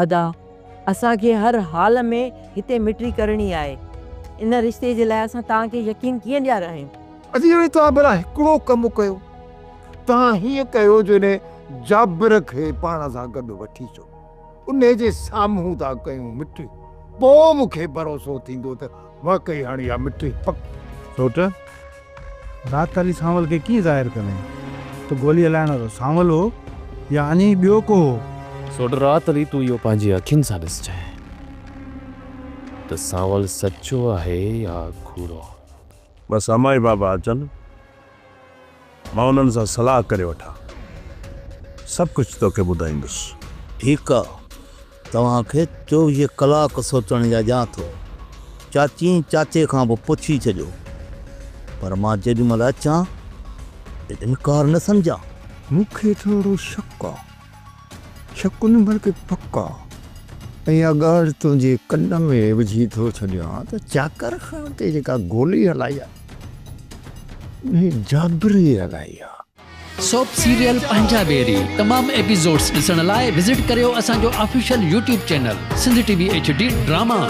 ادا، اسان کي هر حال ۾ هتي مٽي ڪرڻي آهي. ان رشتي جي لاء اسان توهان کي يقين ڪيئن ڏيارايون؟ ادي هاڻي توهان ڀلا هڪڙو ڪم ڪيو. توهان هيئن ڪيو جو انهي جابر کي پاڻ سان گڏ وٺي اچو. انهي جي سامهون ٿا ڪيون مٽي. پوء مون کي ڀروسو ٿيندو ته واقعي هاڻي اها مٽي پڪي. سوٽ، رات علي سانول کي ڪيئن ظاهر ڪندين ته گولي هلائڻ وارو سانول هو يا اڃا ئي ٻيو ڪو هو؟ سوٽ، رات علي تون اهو پنهنجي اکين سان ڏسجانء ته سانول سچو آهي يا ڪوڙو. بس امائي بابا اچن، مان انهن سان صلاح ڪري وٺان، سڀ ڪجهه توکي ٻڌائيندس. ٺيڪ آ، توهان کي 24 ڪلاڪ سوچڻ جا ڏيان ٿو. چاچي ۽ چاچي کان به پڇي ڇڏيو. پر مان جيڏي مهل اچان ته انڪار نه سمجهان. مون کي ٿورو شڪ آ. شڪ نه بلڪه پڪ آ. ۽ اها ڳالهه تنهنجي ڪن ۾ وجهي ٿو ڇڏيان ته چاڪر خان تي جيڪا گولي هلائي آ، انهي جابر ئي هلائي آ. سوپ سيريل پنهنجا بيري تمام ايپيسوڊس ڏسڻ لاء وزٽ ڪريو اسان جو official YouTube channel Sindh T V H D drama.